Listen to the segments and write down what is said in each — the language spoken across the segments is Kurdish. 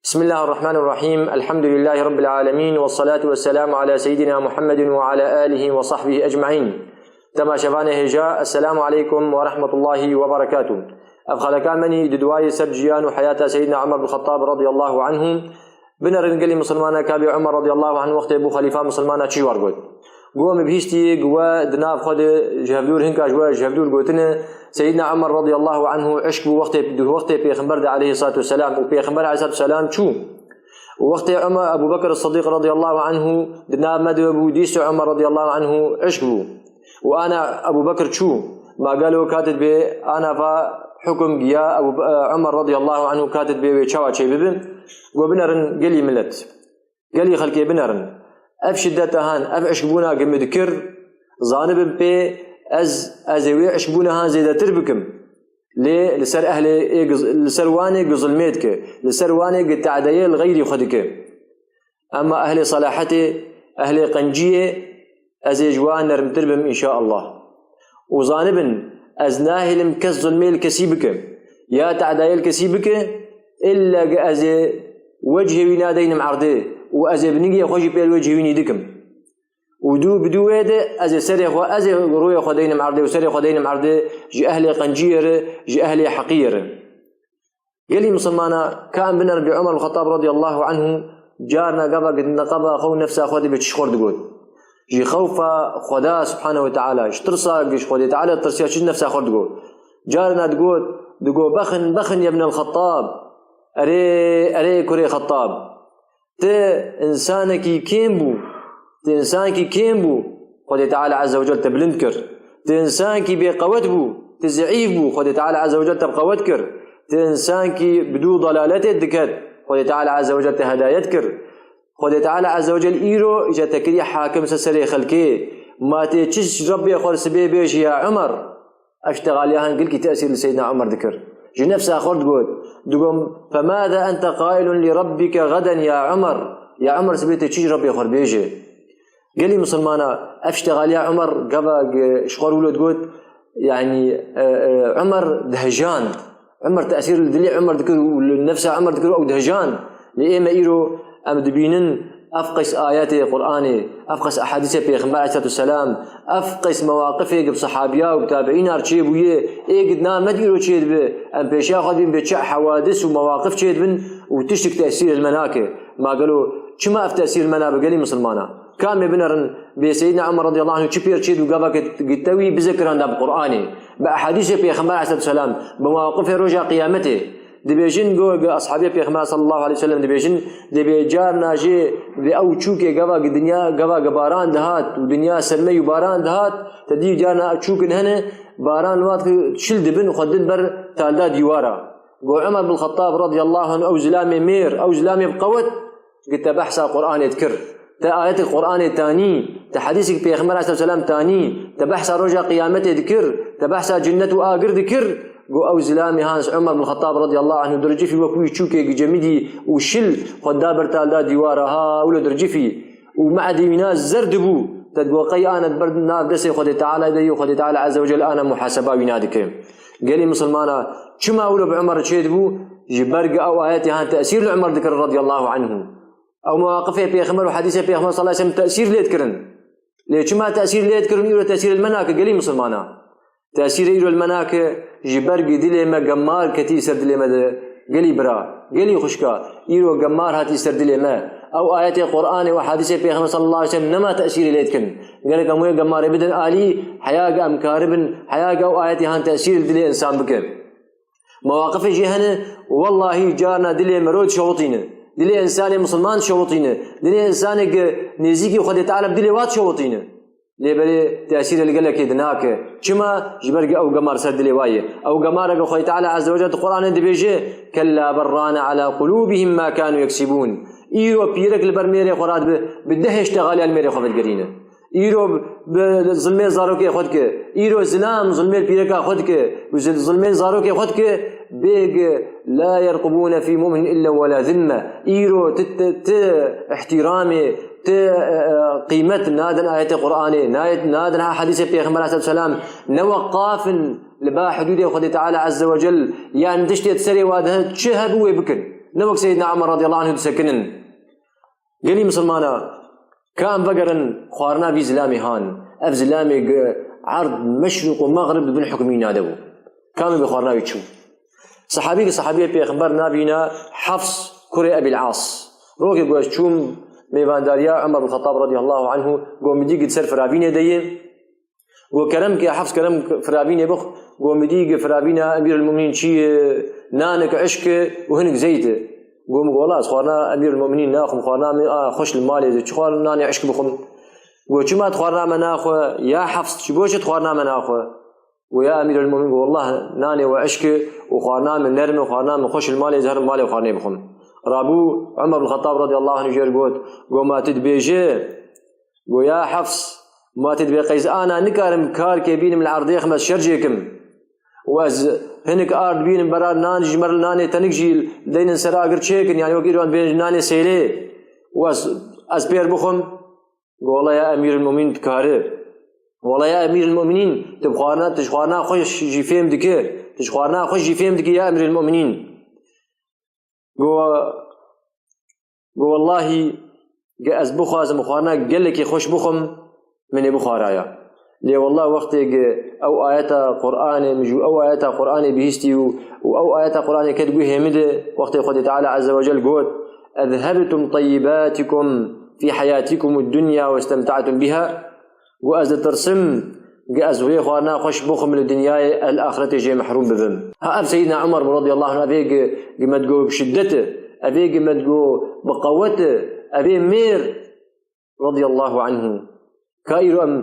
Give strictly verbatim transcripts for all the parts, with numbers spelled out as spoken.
بسم الله الرحمن الرحيم. الحمد لله رب العالمين، والصلاة والسلام على سيدنا محمد وعلى آله وصحبه أجمعين. Temaşevanê hêja, Esselamu aleykum ve rahmetullahi ve berekatuh. Ev xaleka menî di duayê ser jiyan û heyata Seyyidina Umar bin Xettab radiyallahu anhu. Binerin gelî misilmana, ka bê Umar radiyallahu anhu wextê bû xelîfa misilmana çi ji war got? Got, min bihîstî, got, we di nav xwe de ji hevdûr, hinka ji we ji hevdûr gotine, Seyyidina Umar radiyallahu anhu eşk bû wextê, di wextê Pêxember de aleyhissalatu vesselam, û Pêxember aleyhissalatu vesselam çû. Û wextê Umar, Ebu Bekir Siddiq radiyallahu anhu di nav me de bû, dîsa Umar radiyallahu anhu eşk bû. Û ana Ebu Bekir çû, ma gelo ka dibê ana va hukum giya Ebu Be-, Umar radiyallahu anhu ka dibê wê çawa çê bibe? Got, binerin gelî milet. Gelî xelkê binerin. Ev şideta han, ev eşkbûna gi min dikir, zanibin pê ez, ez ê wê eşkbûna han zêdetir bikim. Lê li ser ehlê ê giz-, li ser wanê gi zilmê dike, li ser wanê gi tedeyê li xeyrî xwe dike. Ema ehlê selahetê, ehlê qenciyê, ez ê ji wan nermtir bim, înşaallah. Û zanibin, ez nahêlim kes zulmê li kesî bike, ya tedayê li kesî bike, illa ge ez ê wecihê wî nadeynim erdê û ez ê binigiyê xwe jî pê li wecihê wî nî dikim. Û dû bi dû wê de ez ê serê xwe, ez ê rûyê xwe deynim erdê û serê xwe deynim erdê ji ehlê qenciyê re, ji ehlê heqiyê re. Gelî misilmana, ka em binerin bê Umar bin Xettab radiyallahu anhu, carna gava gi neqeba xwe û nefsa xwe dibê çi ji xwe digot? Ji xewfa Xweda subhanehu ve teala, ji tirsa gi ji Xwedê Teala tirsiya çi nefsa xwe digot? Carna digot, digot, bexin, bexin yebnel Xettab. Erê, erê kurê Xettab. Ti însanekî kêm bû. Ti însankî kêm bû. Xwedê Teala Azze ve Cel te bilind kir. Ti însankî bêqewet bû. Ti zeîf bû. Xwedê Teala Azze ve Cel te bi qewet kir. Ti însankî bi dû dalaletê diket. Xwedê Teala Azze ve Cel te hedayet kir. Xwedê Teala Azze ve Cel îro îca te kiriye hakim ser serê xelkê. Ma tê çi ji Rebbê xwe sibê bêjî ya Umar? Ev ştexaliya han gelkî tesîr li Seyyidina Umar dikir. Ji nefsa xwe digot, digot, "Femaza ente qailun li rabbike gaden ya Umar?" Ya Umar, sibê tê çi ji Rebbê xwe bêje? Gelî misilmana, ev ştexaliya Umar gava ji xwe wilo digot, yanî, e, e, Umar dihejand. Umar tesîr li dilê Umar dikir û li nefsa Umar dikir û ew dihejand. Lê ê me îro em dibînin, ev qeys ayetê Qur'anê, ev qeys ehadîsê Pêxember aleyhissalatu vesselam, ev qeys mewaqifê gi bi sehabiya û bi tabiîna re çêbûye, ê gi di nav me de îro çêdibe, em pêşiya xwe dibîn bê çi hewadis û mewaqif çêdibin û tiştik tesîr li me nake. Ma gelo çima ev tesîr li me nabe gelî misilmana? Ka em ê binerin bê Seyyidina Umar radiyallahu anhu çi pêr çêdibû gava gi te wî bizikiranda bi Qur'anê, bi ehadîsê Pêxember aleyhissalatu vesselam, bi mewaqifê roja qiyametê. Dibêjin go, go ashabê Pêxember sallallahu aleyhi ve sellem dibêjin, dibê carna jê bi ew çûkê gava gi dinya, gava gi baran dihat û dinya sermey û baran dihat, te dî carna ew çûkin hene, baran wat ki şil dibin xwe din ber talda dîwara. Go Umar bin Xettab radiyallahu anh ew zilamê mêr, ew zilamê bi qewet, Gi te behsa Qur'anê dikir, te ayetê Qur'anê tanî, te hedîsek Pêxember aleyhisselam tanî, te behsa roja qiyametê dikir, te behsa cinnet û agir dikir, got ew zilamê Hans Umar bin Xettab radiyallahu anhu dircifî wekû wî çûkê gi cemidî û şil xwe da ber talda dîwara ha wilo dircifî û me'edê wîna zer dibû, te digot qey ana di ber nav destê Xwedê Teala de yê û Xwedê Teala Azze ve Celle ana muhaseba wîna dike. Gelî misilmana çima wilo bi Umar çêdibû? Ji ber gi ew ayetê han tesîr li Umar dikirin radiyallahu anhu. Ew mewaqifê Pêxember û hedîsê Pêxember sallallahu aleyhi ve sellem tesîr lê dikirin. Lê çima tesîr lê dikirin, îro tesîr li me nake gelî misilmana? Tesîrê îro li me nake, ji ber gi dilê me gemar ketî ser dilê me de, gelî bira, gelî xwişka, îro gemar hatî ser dilê me. Ew ayetê Qur'anê û hedîsê Pêxember sallallahu aleyhi ve sellem nema tesîrê lê dikin. Gerek em wê gemarê bidin alî, heya gi em karibin, heya gi ew ayetê han tesîr li dilê însan bike. Mewaqifê jî hene, wellahî carna dilê mero dişewitîne. Dilê însanê misilman dişewitîne. Dilê însanê gi nêzîkî Xwedê Teala bi dilê wa dişewitîne. Lê belê tesîrê li gelekê dinake. Çima? Ji ber gi ew gemar ser dilê wa ye. Ew gemara gi Xwedê Teala Azze ve Celle di Qur'anê dibêje, "Kella bel rana ala qulubihim ma kanu yeksibun." Îro pîrek li ber mêrê xwe radibe, bi dehê ştexaliya li mêrê xwe vedigirîne. Îro bi zilmê zarokê xwe dike. Îro zilam zilmê pîreka xwe dike. Û zil-, zilmê zarokê xwe dike. Bêg la yerqubûne fî mu'min illa wela zimme. Îro ti, ti, ti îhtîramê, ti, e, e, qîmet nadin ayetê Qur'anê, nayet, nadin ha hedîsê Pêxember aleyhissalatu vesselam. Ne weqaf in li ba hudûdê Xwedê Teala Azze ve Celle. Yan tiştê di serê wa de çi hebû wê bikin. Ne wek Seyyidina Umar radiyallahu anhu disekinin. Gelî misilmana, ka em vegerin xwarina vî zilamê han. Ev zilamê gi erd meşriq û mexrib di bin hukmî nade bû. Ka em bi xwarina wî çû. Sahabî ki sahabiyê pêxember nabîna Hafs kurê Ebîl As. Rokê ku ez çûm mêvandariya Umar bin Xettab radiyallahu anhu, go min dî gi ser firavînê de ye. Go kerem ke Hafs kerem firavînê bix, go min dî gi firavîna Emîrul Mumînîn çi ye, nanik eşk û hinik zeyt. Go min go wela ez xwarina Emîrul Mumînîn naxwim, xwarina min a xweş li malê de, çi xwar nanê eşk bixwim. Go çima tu xwarina me naxwe, ya Hafs, çi bo çi tu xwarina me naxwe? Go ya Emîrul Mumînîn, go wellah nanê we eşk û xwarina min nerm e, xwarina min xweş li malê, ez herim malê xwarinê bixwim. Rabû Umar bin Xettab radiyallahu anhu jêr got, go ma tu dibêje, Go ya Hafs, ma tê dibê qeyz ana nikarim karkê bînim li erdê xim ez şer jêkim. Û ez hinik ard bînim bera nan ji mer nanê tenik jî deynin ser agir çêkin, yani wek îro em bên nanê sêlê. Û ez, ez pêr bixwim. Go wela ya Emîrul Mumînîn dikare. Wela ya Emîrul Mumînîn, tu bi xwarina, tu ji xwarina xwe jî fêm dike. Tu ji xwarina xwe jî fêm dike ya Emîrul Mumînîn. Go, go wellahî, ge ez bixwazim xwarina gelekî xweş bixwim, min ê bixwaraya. Lê wellah wextê ge ew ayeta Qur'anê, min ji ew ayeta Qur'anê bihîstî û, û ew ayeta Qur'anê ket guhê min de, wextê Xwedê Teala Azze ve Cel got, "Ezhebtum tayyibatikum fi hayatikum ad-dunya ve istemta'tum biha." Got, ez ditirsim, ge ez vê xwarina xweş bixwim li dinyayê, el axretê jê mehrum bibim. Ha ev Seyyidina Umar bû radiyallahu anh, evê gi, gi me digo bi şiddet e, evê gi me digo bi qewet e, evê mêr radiyallahu anhu. Ka îro em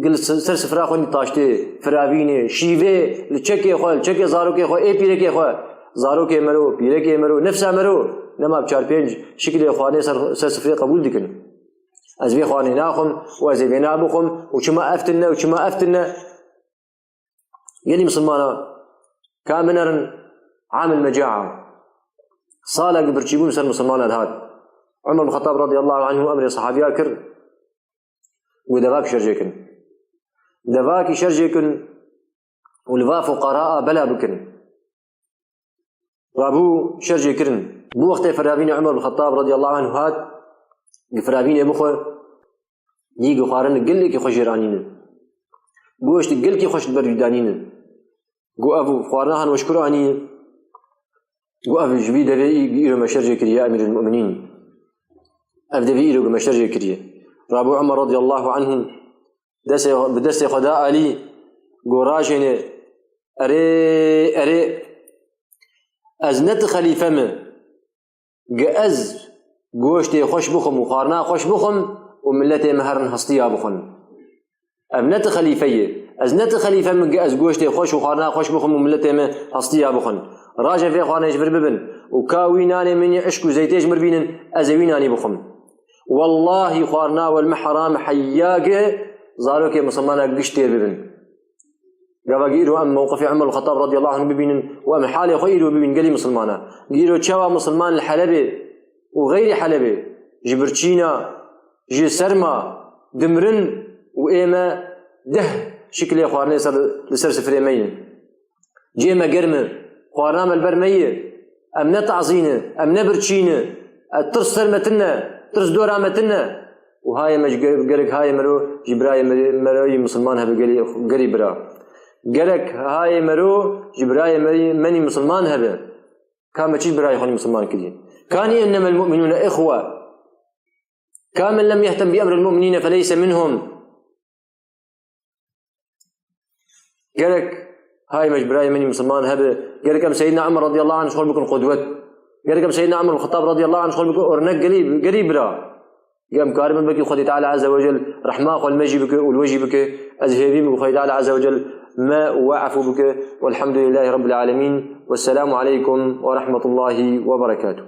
gil s-, ser sifra xwe nî taştê, firavînê, şîvê, li çekê xwe, li çekê zarokê xwe, ê pîrekê xwe, zarokê mero, pîrekê mero, nefsa mero, nema bi çar pênc şikilê xwarê ser, ser sifrê qebûl dikin. Ez vê xwarê naxwim û ez ê vê nabixwim û çima ev tune û çima ev tune. Gelî misilmana, ka em binerin amil mecaa. Salek birçîbûn ser misilmana dihat. Umar bin Xettab radiyallahu anhu emrê sahabiya kir û devak şer jêkin. Devakî şer jêkin û li va fuqaraa bela bikin. Rabû şer jê kirin. Bû wextê firavînê Umar bin Xettab radiyallahu anhu hat, gi firavînê bixwe, yî gi xwarin gelekî xweş jêr anînin. Goşt gelekî xweş li ber wî danînin. Got ev xwarina han weşkur anî. Got ev ji vî devê î-, îro me şer jê kiriye, ya Emîrul Mu'minîn. Ev devê îro gi me şer jê kiriye. Rabû Umar radiyallahu anhu destê, bi destê xwe da alî, got rajêne, erê, erê, ez ne tu xelîfe me, gi ez goştê xweş bixwim û xwarina xweş bixwim û miletê me herin hestiya bixwin. Ev ne tu xelîfe ye. Ez ne tu xelîfe me, gi ez goştê xweş û xwarina xweş bixwim û miletê me hestiya bixwin. Raje vê xwarinê ji vir bibin û ka wî nanê min yê eşk û zeytê ji mir bînin, ez ê wî nanî bixwim. Wellahî xwarina we li me heram e, heyya gi zarokê misilmana giş têr bibin. Gava gi îro em mewqifê Umar Xettab radiyallahu anh bibînin û em halê xwe îro bibînin gelî misilmana. Gi îro çawa misilman li Helebê û xeyrî Helebê ji birçîna, ji serma dimirin û ê me deh şikilê xwarinê ser, li ser sifrê me ye. Cihê me germ e, xwarina me li ber me ye. Em ne tazî ne, em ne birçî ne. E, tirs ser me tune, tirs dora me tune. Û hayê me ji ge-, gerek hayê mero ji birayê me, mero yî misilman hebe gelî, gelî bira. Gerek hayê mero ji birayê me, menî misilman hebe. Ka me çi birayê xwe nî misilman kiriye? Kanî innemel mu'minûne ihwe. Ka men lem yehtem bi emril mu'minîne feleyse minhum. Gerek hay me ji birayê min misilman hebe, gerek em Seyyidina Umar radiyallahu anh ji xwe bikin qudwet. Gerek em Seyyidina Umar Xettab radiyallahu anh ji xwe bikin örnek gelî, gelî bira. Em karibin belkî Xwedê Teala Azze ve Cel rehma xwe li me jî bike û li we jî bike. Ez hêvî min Xwedê Teala Azze ve Cel me û we efû bike. Welhamdulillahî Rabbil Alemîn. Wesselamu aleykum ve rahmetullahî ve berekatuh.